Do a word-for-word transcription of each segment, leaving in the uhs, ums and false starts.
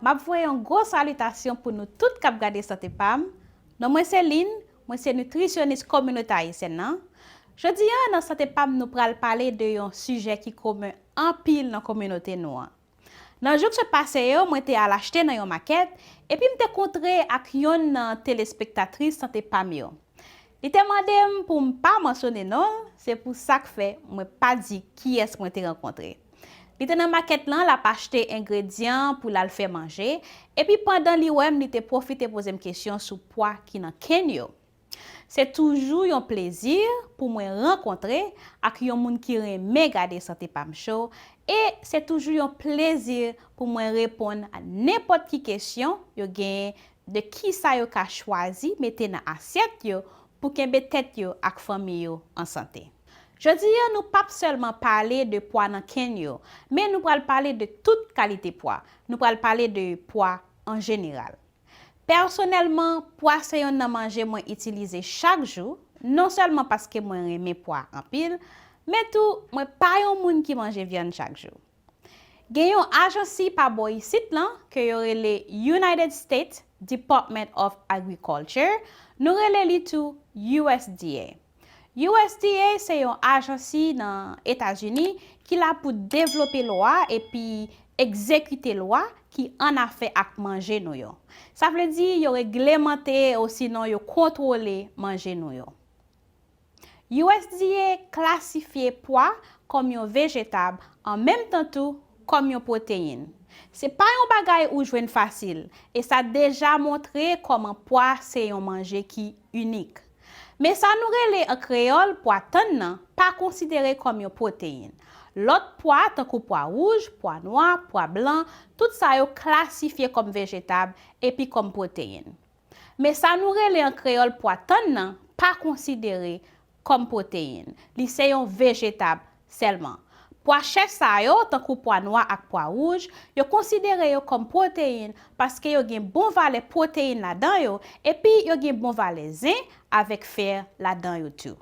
M ap voye yon gwo salitasyon pou nou tout k ap gade Sante Pam. Non mwen se Lynn, mwen se nitrisyonis kominote ayisyèn nan. Jodi a, nan Sante Pam, nou pral pale de yon sijè ki komen anpil nan kominote nou an. Nan jou k sot pase yo, mwen te al achte nan yon makèt, epi m te kontre ak yonn nan telespektatris Sante Pam yo. Li te mande m pou m pa mansyone non l, se pou sa k fè mwen pa di kiyès mwen te rankontre. Li te nan makèt lan, l ap achte engredyan pou l al fè manje, epi pandan li wè m, li te pwofite poze m kesyon sou pwa ki nan kenn yo. Se toujou yon plezi pou mwen rankontre ak yon moun ki renmen gade Sante Pam Show, e se toujou yon plezi pou mwen reponn a nenpòt ki kesyon yo genyen de kisa yo ka chwazi mete nan asyèt yo pou kenbe tèt yo ak fanmi yo an sante. Jodi a, nou p ap sèlman pale de pwa nan kenn yo, men nou pral pale de tout kalite pwa. Nou pral pale de pwa an jeneral. Pèsonèlman, pwa se yonn nan manje mwen itilize chak jou, non sèlman paske mwen renmen pwa anpil, men tou mwen pa yon moun ki manje vyann chak jou. Gen yon ajansi pa bò isit lan ke yo rele United States Department of Agriculture, nou rele li tou U S D A. U S D A se yon ajansi nan Etazini ki la pou devlope lwa epi egzekite lwa ki an afè ak manje nou yo. Sa vle di yo reglemante osinon yo kontwole manje nou yo. U S D A klasifye pwa kòm yon vejetab an menm tan tou kòm yon pwoteyin. Se pa yon bagay ou jwenn fasil, e sa deja montre kòman pwa se yon manje ki inik. Men sa nou rele an kreyòl pwa tann nan pa konsidere kòm yon pwoteyin. Lòt pwa, tankou pwa wouj, pwa nwa, pwa blan, tout sa yo klasifye kòm vejetab epi kòm pwoteyin. Men sa nou rele an kreyòl pwa tann nan pa konsidere kòm pwoteyin. Li se yon vejetab sèlman. Pwa chèch sa yo, tankou pwa nwa ak pwa wouj, yo konsidere yo kòm pwoteyin paske yo gen bon valè pwoteyin ladan yo, epi yo gen bon valè zen avèk fè ladan yo tou.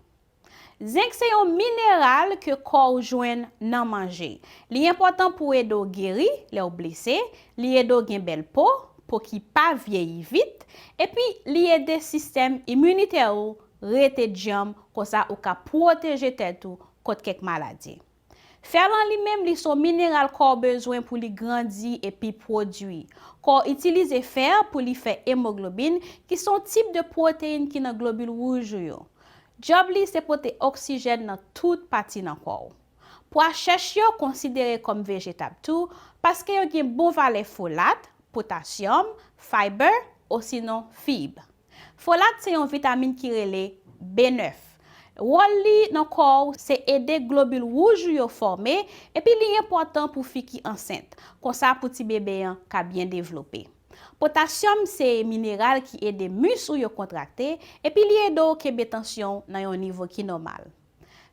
Zenk se yon mineral ke kò w jwenn nan manje. Li enpòtan pou ede w geri lè w blese, li ede w gen bèl po, po ki pa vyeyi vit, epi li ede sistèm iminitè ou rete djanm, konsa ou ka pwoteje tèt ou kont kèk maladi. Fè lan li menm, li se yon mineral kò w bezwen pou li grandi epi pwodui. Kò w itilize fè pou li fè emoglobin, ki se yon tip de pwoteyin ki nan globil wouj ou yo. Djòb li se pote oksijèn nan tout pati nan kò w. Pwa chèch yo konsidere kòm vejetab tou, paske yo gen bon valè folat, potasyòm, fayba, osinon fib. Folat se yon vitamin ki rele B nèf. Wòl li nan kò w se ede globil wouj ou yo fòme, epi li enpòtan pou fi ki ansent, konsa pou ti bebe an ka byen devlope. Potasyòm se mineral ki ede mis ou yo kontrakte, epi li ede w kenbe tansyon w nan yon nivo ki nòmal.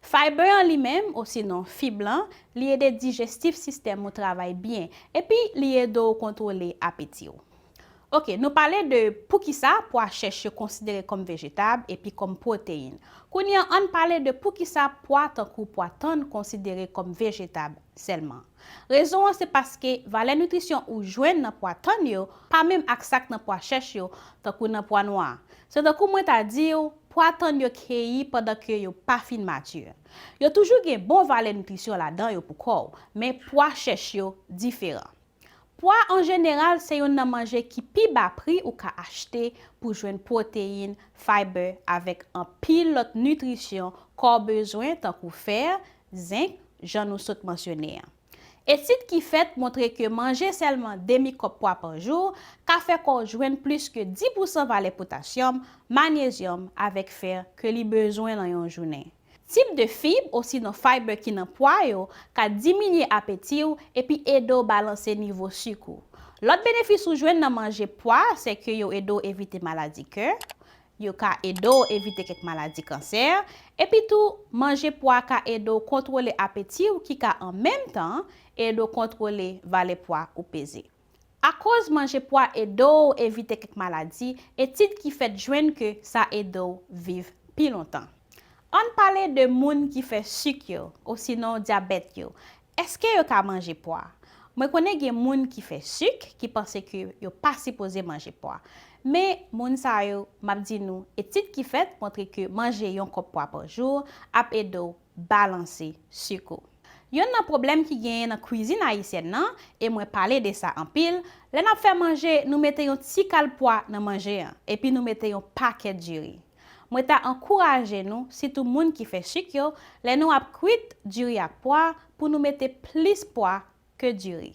Fayba an li menm, osinon fib lan, li ede dijestif sistèm ou travay byen, epi li ede w kontwole apeti w. Oke, nou pale de poukisa pwa chèch yo konsidere kòm vejetab epi kòm pwoteyin. Kounye a, ann pale de poukisa pwa tankou pwa tann konsidere kòm vejetab sèlman. Rezon an se paske valè nitrisyon ou jwenn nan pwa tann yo pa menm ak sa k nan pwa chèch yo, tankou nan pwa nwa. Se tankou mwen ta di w, pwa tann yo keyi pandan ke yo pa fin mati. Yo toujou gen bon valè nitrisyon ladan yo pou kò w, men pwa chèch yo diferan. Pwa an jeneral se youn nan manje ki pi ba pri ou ka achte pou jwenn pwoteyin, fayba avèk anpil lòt nitrisyon kò w bezwen tankou fè, zenk, jan nou sot mansyone an. Etid ki fèt montre ke manje sèlman demi kòp pwa pa jou ka fè kò w jwenn plis ke dis pousan valè potasyòm, manyezyòm avèk fè ke li bezwen nan yon jounen. Tip de fib osinon fayba ki nan pwa yo ka diminye apeti w epi ede w balanse nivo sik ou. Lòt benefis ou jwenn nan manje pwa se ke yo ede w evite maladi kè, yo ka ede w evite kèk maladi kansè, epi tou, manje pwa ka ede w kontwole apeti w ki ka an menm tan ede w kontwole valè pwa ou peze. Akoz manje pwa ede w evite kèk maladi, etid ki fèt jwenn ke sa ede w viv pi lontan. Ann pale de moun ki fè sik yo, osinon dyabèt yo. Èske yo ka manje pwa? Mwen konnen gen moun ki fè sik ki panse ke yo pa sipoze manje pwa. Men, moun sa yo, m ap di nou, etid ki fèt montre ke manje yon kòp pwa pa jou ap ede w balanse sik ou. Yonn nan pwoblèm ki genyen nan kwizin ayisyèn nan, e mwen pale de sa anpil, lè n ap fè manje, nou mete yon ti kal pwa nan manje an, epi nou mete yon pakèt diri. Mwen ta ankouraje nou, sitou moun ki fè sik yo, lè nou ap kwit diri ak pwa, pou nou mete plis pwa ke diri.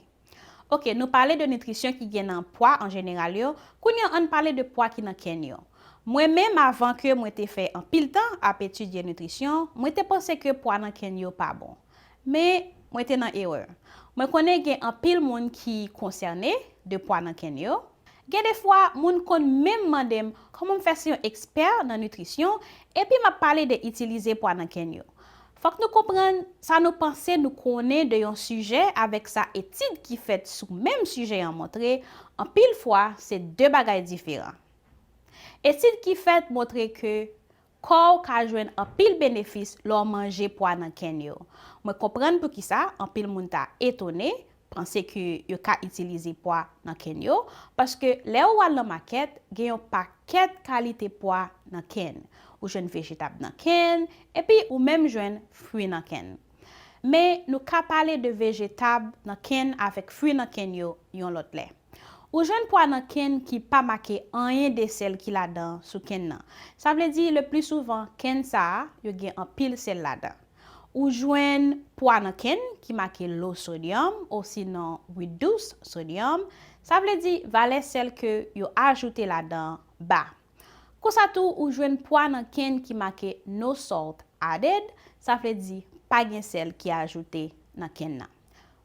Oke, nou pale de nitrisyon ki gen nan pwa an jeneral yo, kounye a ann pale de pwa ki nan kenn yo. Mwen menm, avan ke mwen te fè anpil tan ap etidye nitrisyon, mwen te panse ke pwa nan kenn yo pa bon. Men, mwen te nan erè. Mwen konnen gen anpil moun ki konsène de pwa nan kenn yo. Gen de fwa, moun konn menm mande m kòman m fè se yon ekspè nan nitrisyon, epi m ap pale de itilize pwa nan kenn yo. Fòk nou konprann sa nou panse nou konnen de yon sijè avèk sa etid ki fèt sou menm sijè an montre, anpil fwa, se de bagay diferan. Etid ki fèt montre ke kò w ka jwenn anpil benefis lè w manje pwa nan kenn yo. Mwen konprann poukisa anpil moun ta etone, panse ke yo ka itilize pwa nan kenn yo, paske lè ou al nan makèt, gen yon pakèt kalite pwa nan kenn. Ou jwenn vejetab nan kenn, epi ou menm jwenn fwi nan kenn. Men, nou ka pale de vejetab nan kenn avèk fwi nan kenn yo yon lòt lè. Ou jwenn pwa nan kenn ki pa make anyen de sèl ki ladan sou kenn nan. Sa vle di, le pli souvan, kenn sa a, yo gen anpil sèl ladan. Ou jwenn pwa nan kenn ki make low sodium, osinon reduced sodium, sa vle di valè sèl ke yo ajoute ladan ba. Konsa tou, ou jwenn pwa nan kenn ki make no salt added, sa vle di pa gen sèl ki ajoute nan kenn nan.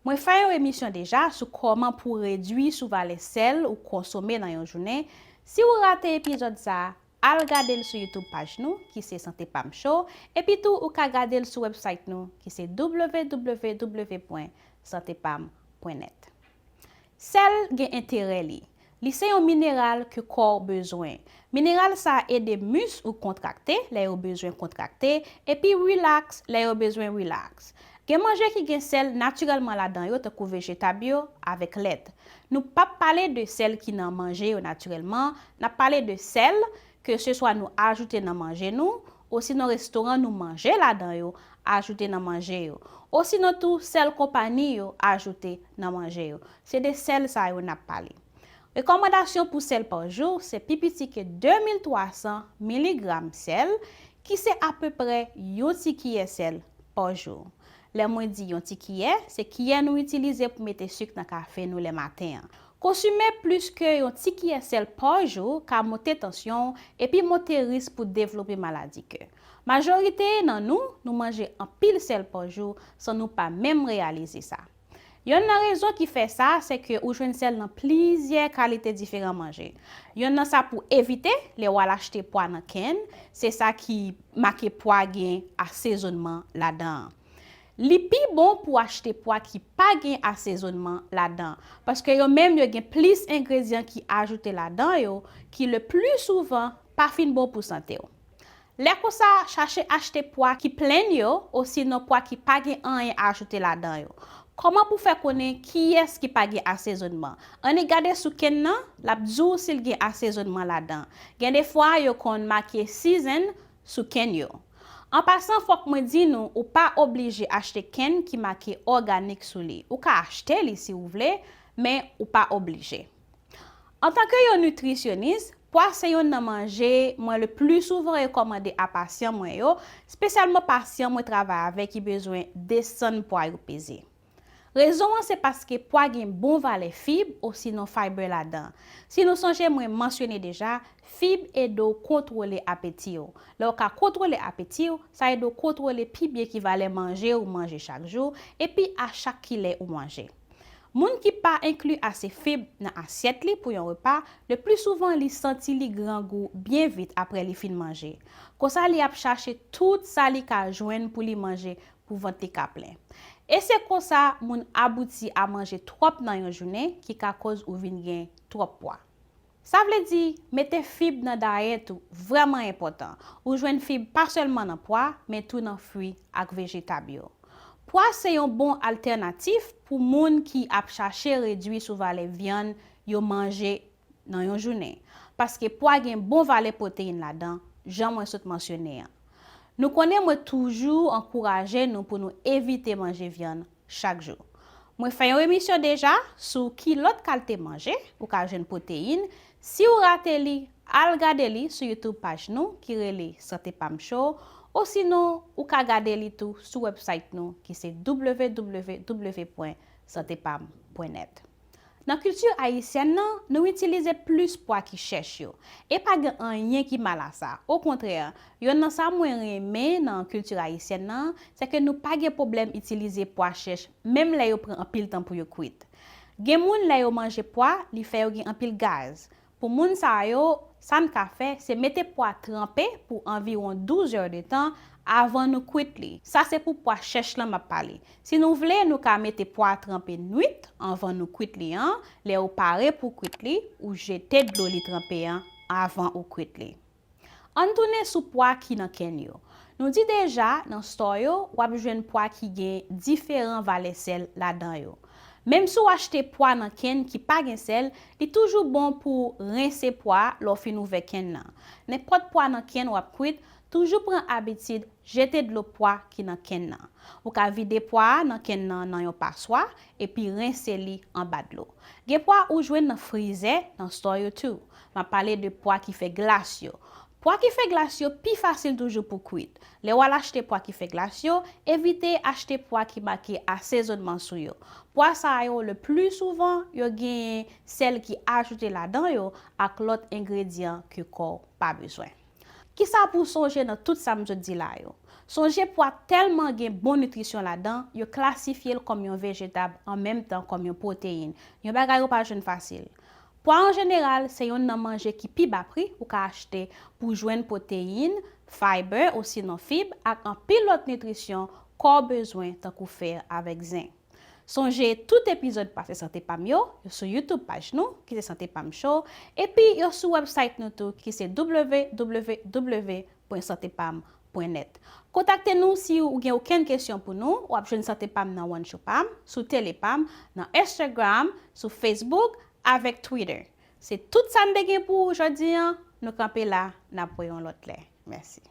Mwen fè yon emisyon deja sou kòman pou w redui sou valè sèl ou konsome nan yon jounen. Si w rate epizòd sa a, al gade l sou YouTube paj nou, ki se Sante Pam Show, epi tou ou ka gade l sou website nou, ki se w w w pwen sante pam pwen nèt. Sèl gen enterè li. Li se yon mineral ke kò w bezwen. Mineral sa a ede mis ou kontrakte lè yo bezwen kontrakte, epi relax lè yo bezwen relax. Gen manje ki gen sèl natirèlman ladan yo, tankou vejetab yo avèk lèt. Nou p ap pale de sèl ki nan manje yo natirèlman, n ap pale de sèl ke se swa nou ajoute nan manje nou, osinon restoran nou manje ladan yo, ajoute nan manje yo. Osinon tou, sèl konpayi yo ajoute nan manje yo. Se de sèl sa yo n ap pale. Rekòmandasyon pou sèl pa jou, se pi piti ke de mil twa san miligram sèl, ki se apeprè yon ti kiyè sèl pa jou. Lè mwen di yon ti kiyè, se kiyè nou itilize pou mete sik nan kafe nou lè maten an. Konsime plis ke yon ti kiyè sèl pa jou ka monte tansyon w epi monte risk pou devlope maladi kè. Majorite nan nou, nou manje anpil sèl pa jou san nou pa menm reyalize sa. Yonn nan rezon ki fè sa, se ke ou jwenn sèl nan plizyè kalite diferan manje. Yonn nan sa pou evite lè w al achte pwa nan kenn, se sa ki make pwa gen asezonman ladan an. Li pi bon pou w achte pwa ki pa gen asezonman ladan, paske yo menm yo gen plis engredyan ki ajoute ladan yo, ki le pli souvan pa fin bon pou sante w. Lè konsa, chache achte pwa ki plenn yo, osinon pwa ki pa gen anyen ajoute ladan yo. Kòman pou fè konnen kiyès ki pa gen asezonman? Annik gade sou kenn nan, l ap di w si l gen asezonman ladan. Gen de fwa, yo konn make season sou kenn yo. An pasan, fòk mwen di nou, ou pa oblije achte kenn ki make òganik sou li. Ou ka achte li si w vle, men ou pa oblije. Antanke yon nitrisyonis, pwa se youn nan manje mwen le pli souvan rekòmande a pasyan mwen yo, espesyalman pasyan mwen travay avèk ki bezwen desann pwa yo peze. Rezon an se paske pwa gen bon valè fib osinon fiber ladan. Si nou sonje mwen mansyone deja, fib ede w kontwole apeti w. Lè w ka kontwole apeti w, sa ede w kontwole pi byen ki valè manje ou manje chak jou, epi a chak kilè ou manje. Moun ki pa enkli ase fib nan asyèt li pou yon repa, le pli souvan li santi li grangou byen vit apre li fin manje. Konsa li ap chache tout sa li ka jwenn pou li manje pou vant li ka plen. E se konsa moun abouti a manje twòp nan yon jounen ki ka koz ou vin gen twòp pwa. Sa vle di, mete fib nan dayèt ou vrèman enpòtan. Ou jwenn fib pa sèlman nan pwa, men tou nan fwi ak vejetab yo. Pwa se yon bon altènatif pou moun ki ap chache redui sou valè vyann yo manje nan yon jounen, paske pwa gen bon valè pwoteyin ladan, jan mwen sot mansyone an. Nou konnen mwen toujou ankouraje nou pou nou evite manje vyann chak jou. Mwen fè yon emisyon deja sou ki lòt kalte manje ou ka jwenn pwoteyin. Si w rate li, al gade li sou YouTube paj nou ki rele Sante Pam Show, osinon ou ka gade li tou sou website nou ki se w w w pwen sante pam pwen nèt. Nan kilti ayisyèn nan, nou itilize plis pwa ki chèch yo. E pa gen anyen ki mal a sa. Okontrè, yonn nan sa mwen renmen nan kilti ayisyèn nan, se ke nou pa gen pwoblèm itilize pwa chèch, menm lè yo pran anpil tan pou yo kwit. Gen moun, lè yo manje pwa, li fè yo gen anpil gaz. Pou moun sa yo, sa n ka fè, se mete pwa tranpe pou anviwon douz è de tan avan nou kwit li. Sa se pou pwa chèch lan m ap pale. Si nou vle, nou ka mete pwa tranpe nwit anvan nou kwit li an. Lè ou pare pou kwit li, ou jete dlo li tranpe an avan ou kwit li. Ann tounen sou pwa ki nan kenn yo. Nou di deja, nan store yo, w ap jwenn pwa ki gen diferan valè sèl ladan yo. Menm si w achte pwa nan kenn ki pa gen sèl, li toujou bon pou w rense pwa lè w fin ouvè kenn nan. Nenpòt pwa nan kenn w ap kwit, toujou pran abitid jete dlo pwa ki nan kenn nan. Ou ka vide pwa a nan kenn nan nan yon paswa, epi rense li anba dlo. Gen pwa ou jwenn nan frizè, nan store yo tou. M ap pale de pwa ki fè glas yo. Pwa ki fè glas yo pi fasil toujou pou kwit. Lè w al achte pwa ki fè glas yo, evite achte pwa ki make asezonman sou yo. Pwa sa yo, le pli souvan, yo genyen sèl ki ajoute ladan yo ak lòt engredyan ke kò w pa bezwen. Kisa pou w sonje nan tout sa m sot di la yo? Sonje pwa tèlman gen bon nitrisyon ladan, yo klasifye l kòm yon vejetab an menm tan kòm yon pwoteyin, yon bagay ou pa jwenn fasil. Pwa an jeneral se youn nan manje ki pi ba pri ou ka achte pou jwenn pwoteyin, fiber osinon fib ak anpil lòt nitrisyon kò w bezwen tankou fè avèk zenk. Sonje tout epizòd pase Sante Pam yo, yo sou YouTube paj nou, ki se Sante Pam Show, epi yo sou website nou tou, ki se w w w pwen sante pam pwen nèt. Kontakte nou si ou gen okenn kesyon pou nou, w ap jwenn Sante Pam nan One Show Pam, sou Tele Pam, nan Instagram, sou Facebook, avèk Twitter. Se tout sa n te gen pou ou jodi an, nou kanpe la, n ap wè yon lòt lè. Mèsi.